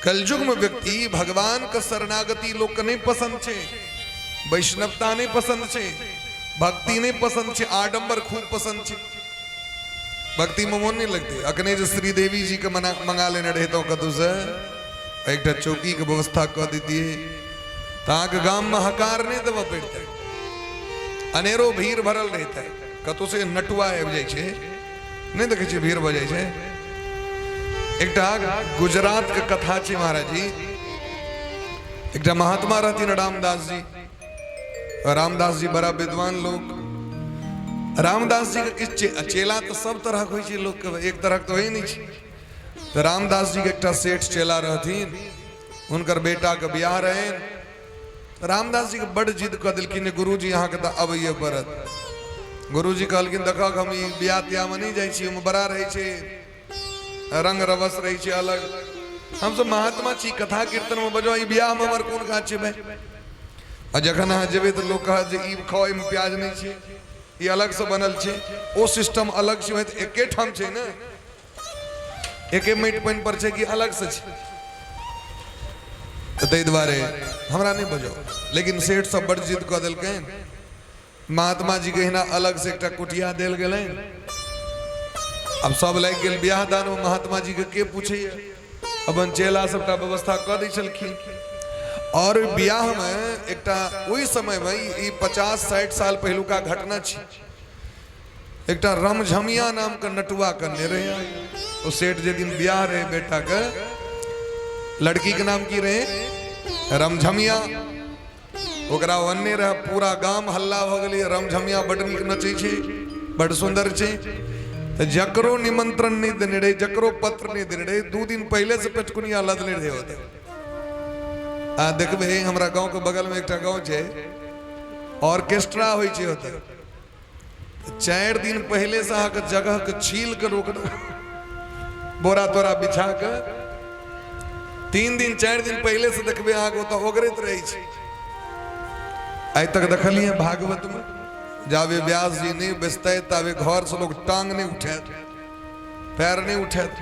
कलयुग में व्यक्ति भगवान के शरणागति लोग के नहीं पसंद छे, वैष्णवता नहीं पसंद छे, भक्ति नहीं पसंद छे, आडंबर खूब पसंद छे। भक्ति में मोन नहीं लगते। अखने जे श्रीदेवी जी के मना मंगा लेने रहे तो कतौ से एकटा चौकी के व्यवस्था कऽ दितियै तऽ अहाँके गाममे हकार नहि देबऽ पड़तै, अनेरो भीड़ भरल रहितै। कतौ से नटुआ आबि जाइ छै, नहि देखै छियै भीड़ भऽ जाइ छै। एकटा गुजरात के कथा छै महाराज जी, एकटा महात्मा रहथिन रामदास जी। रामदास जी बड़ा विद्वान लोग। रामदास जी के किछु चेला तऽ सब तरहक होइ छै लोकके, एक तरहक तऽ होइ नहि छै। तऽ रामदास जी के एकटा सेठ चेला रहथिन, हुनकर बेटाके बियाह रहनि। रामदास जी के बड्ड जिद कऽ देलखिन, गुरुजी अहाँके तऽ अबैए पड़त। गुरुजी कहलखिन देखक हम ई बियाह तियाहमे नहि जाइ छी, ओहिमे बड़ा रहै छै रंग रवस रहै छै अलग, हमसब महात्मा छी, कथा कीर्तनमे बजाउ, ई बियाहमे हमर कोन काज छै भाय। आ जखन अहाँ जेबै तऽ लोक कहत जे ई खाउ, एहिमे प्याज नहि छै, ई अलगसँ बनल छै, ओ सिस्टम अलग छै। भाय तऽ एके ठाम छै ने, एके माटि पानि पर छै कि अलगसँ छै? तऽ ताहि दुआरे हमरा नहि बजाउ। लेकिन सेठ सब बड्ड जिद कऽ देलकनि। महात्मा जी के हिना अलग से एकटा कुटिया देल गेलनि। अब सब लागि गेल बियाह दान में, महात्मा जी के के पूछैया, अपन चेला सबटा व्यवस्था कऽ दै छलखिन। और बियाह में एकटा ओहि समय में ई 50-60 साल पहिलुका घटना छी, एकटा रमझमिया नाम के नटुआ कन्ने रहे। ओ सेठ जे दिन बियाह रहे बेटा के, लड़की के नाम की रहे? रमझमिया। ओकरा ओन्ने रहे, पूरा गाम हल्ला भऽ गेलै, रमझमिया बड नीक नचै छै, बड सुन्दर छै। तऽ जकरो निमंत्रण नहि देने रहे, जकरो पत्र नहि देने रहे, 2 दिन पहिले से पेटकुनिया लदने रहे ओतऽ। आ देखबै हमरा गाँव के बगल में एकटा गाँव छै, ऑर्केस्ट्रा होइ छै ओतऽ, 4 दिन पहिले से अहाँके जगह के छील के रोक बोरा तोरा बिछा के 3 दिन 4 दिन पहिले से देखबै अहाँके ओतऽ ओगरैत रहै छै। आइ तक देखलियै भागवत में जाबे व्यास जी नहि बैसतै ताबे घर से लोग टांग नहि उठायत, पैर नहि उठायत।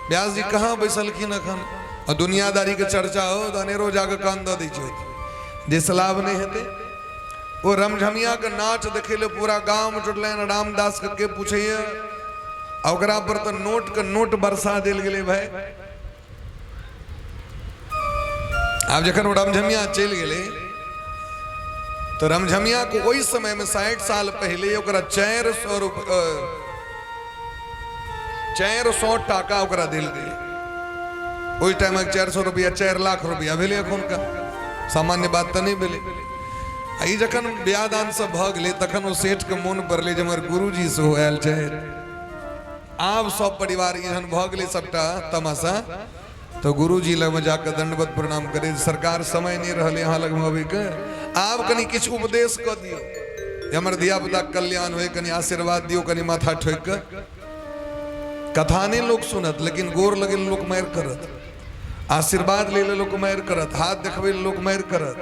व्यास जी कहाँ बैसलखिन अखन? आ दुनियादारी के चर्चा हो तऽ अनेरो जाके कान दऽ दै छै, जे लाभ नहि हेतै। ओ रमझमिया के नाच देखे ले पूरा गाम जुटलनि। रामदास के के पूछैया, आ ओकरा पर तऽ नोट के नोट बरसा देल गेलै भाई। आब जखन ओ रमझमिया चलि गेलै तऽ रमझमिया के ओहि समय में 60 साल पहले ओकरा 400 रुपया, 400 टाका ओकरा देल गेलै। ओहि टाइम 400 रुपया 4 लाख रुपया भेलै, एखुनका सामान्य बात तऽ नहि भेलै। आ ई जखन बियाह दान सब भऽ गेलै तखन ओ सेठके मोन पड़लै जे हमर गुरुजी सेहो आयल छथि। आब सब परिवार एहन भऽ गेलै सबटा तमाशा, तऽ गुरुजी लगमे जाकऽ दंडवत प्रणाम करै, सरकार समय नहि रहलै अहाँ लगमे अबैके, आब कनि किछु उपदेश कऽ दियौ जे हमर धियापुताके कल्याण होइ, कनि आशीर्वाद दियौ, कनि माथा ठोकि कऽ। कथा नहि लोक सुनत, लेकिन गोर लगे लोक मारि करत, आशीर्वाद लै लोक मारि करत, हाथ देखबै लोक मारि करत।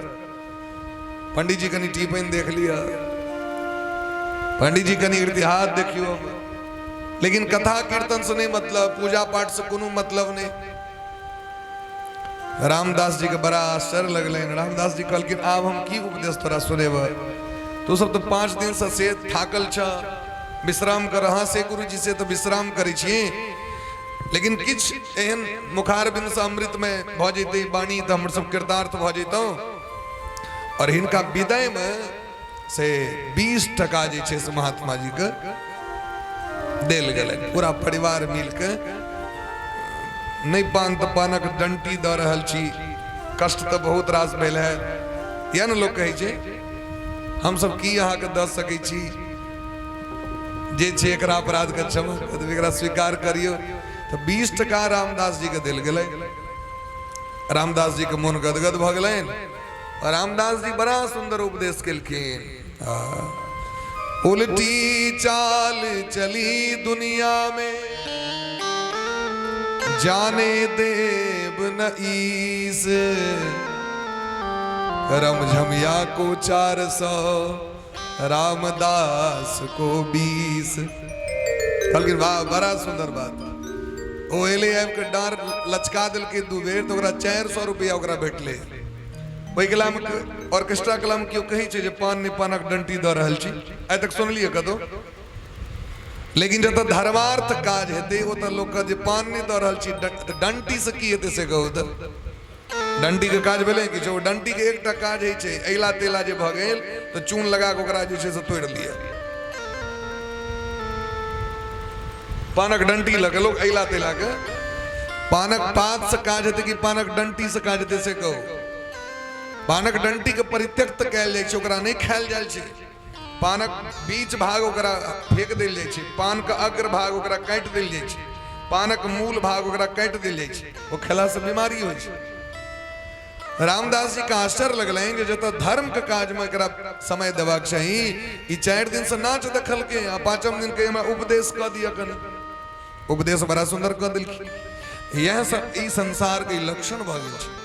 पंडीजी कनि टीपनि देख लिअ, पंडीजी कनि हाथ देखियौ। लेकिन कथा कीर्तन से नहीं मतलब, पूजा पाठ से कोनो मतलब नहीं। रामदास जी के बड़ा आश्चर्य लगलनि। रामदास जी कहलखिन आब हम की उपदेश तोरा सुनेब, तू सब तो 5 दिन से से थाकल छ, विश्राम कर। हाँ से गुरु जी से तो विश्राम करै छी, लेकिन किछु एहन मुखारबिंद से अमृत में भऽ जैतै वाणी तऽ हमर सब कृतार्थ भऽ जैतहुँ। और हिनका विदाई में से 20 टका जे छै से महात्मा जी के देल गेलै। पूरा परिवार मिल के नहि पान तऽ पानक डंटी दऽ रहल छी, कष्ट तऽ बहुत रास भेल है, इएह ने लोक कहै छै। हमसब की अहाँके दऽ सकै छी, जे छै एकरा अपराध के क्षमा कऽ देबै, एकरा स्वीकार करियौ। तऽ 20 टका रामदास जी के देल गेलै। रामदास जी के मोन गदगद भऽ गेलनि। रामदास जी बड़ा सुंदर उपदेश केलखिन। उल्टी चाल चली दुनिया में, जाने देव न ईस, रमझमिया को 400, रामदास को 20। कहलखिन वाह बड़ा सुंदर बात। ओ एलै आबि कऽ डाँर लचका देलकै 2 बेर तऽ ओकरा 400 रुपैआ ओकरा भेटलै। ओहि कलामे ऑर्केस्ट्रा कलामे केओ कहै छै जे पान नहि पानक डंटी दऽ रहल छी? आइ तक सुनलियै कतौ? लेकिन जतऽ धर्मार्थ काज हेतै ओतऽ लोक कहत जे पान नहि दऽ रहल छी, डंटी से की हेतै से कहू तऽ? डंटी के काज भेलै किछु? डंटी के एकटा काज होइ छै, ऐला तेला जे भऽ गेल तऽ चून लगा कऽ ओकरा जे छै से तोड़ि लिअ। पानक डंटी लऽ के लोक ऐला तेला के, पानक पात से काज हेतै कि पानक डंटी से काज हेतै से कहू? पानक डंटी के परित्यक्त कयल जाइ छै, ओकरा नहि खायल जाइ छै। पानक बीच भाग ओकरा फेंक देल जाइ छै, पानके अग्र भाग ओकरा काटि देल जाइ छै, पानक मूल भाग ओकरा काटि देल जाइ छै, ओ खेलासँ बीमारी होइ छै। रामदास जी के आश्चर्य लगलनि जे जतऽ धर्म के काज में एकरा समय देबाक चाही, ई 4 दिन से नाच देखलकै आ 5म दिन के हमरा उपदेश कऽ दिअ कनि। उपदेश बड़ा सुंदर कऽ देलखिन। यह सब ई संसार के लक्षण भऽ गेल छै।